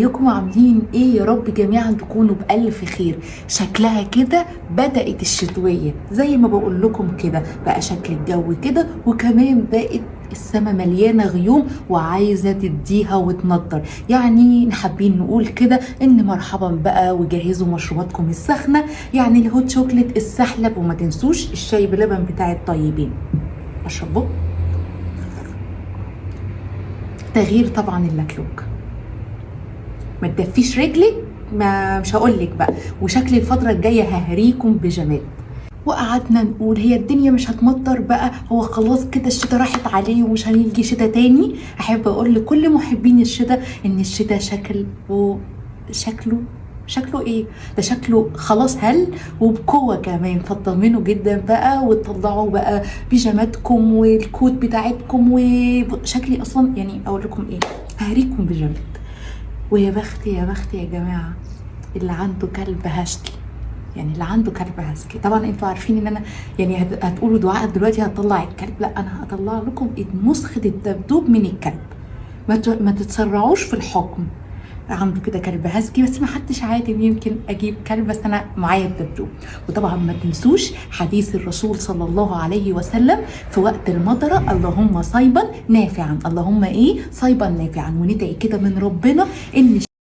ازيكم عاملين ايه؟ يا رب جميعا تكونوا بألف خير. شكلها كده بدأت الشتوية زي ما بقول لكم كده، بقى شكل الجو كده، وكمان بقت السما مليانة غيوم وعايزة تديها وتنطر. يعني حابين نقول كده ان مرحبا بقى، وجهزوا مشروباتكم الساخنة، يعني ال hot chocolate، السحلب، وما تنسوش الشاي بلبن بتاع الطيبين. اشربه تغيير طبعا اللكلوك، ما تدفيش رجلك، ما مش هقولك بقى. وشكل الفترة الجاية ههريكم بيجامات. وقعدنا نقول هي الدنيا مش هتمطر بقى، هو خلاص كده الشتاء راحت عليه ومش هنيجي شتاء تاني. احب اقول لكل محبين الشتاء ان الشتاء شكله ايه ده، شكله خلاص هل وبقوة كمان. فاطمنوا جدا بقى، وتطلعوا بقى بيجاماتكم وال coat بتاعتكم، وشكلي اصلا يعني اقول لكم ايه، ههريكم بيجامات. ويا بخت يا بخت يا جماعة اللي عنده كلب هاسكي، يعني اللي عنده كلب هاسكي. طبعا انتوا عارفين ان انا يعني هتقولوا دعاء دلوقتي هتطلع الكلب، لا انا هطلع لكم نسخة الدبدوب من الكلب. ما تتسرعوش في الحكم. عنده كده كلب هاسكي بس ما حدش عادي، يمكن اجيب كلب، بس انا معايا الدبدوب. وطبعا ما تنسوش حديث الرسول صلى الله عليه وسلم في وقت المطره، اللهم صيبا نافعا، اللهم ايه، صيبا نافعا. وندعي كده من ربنا ان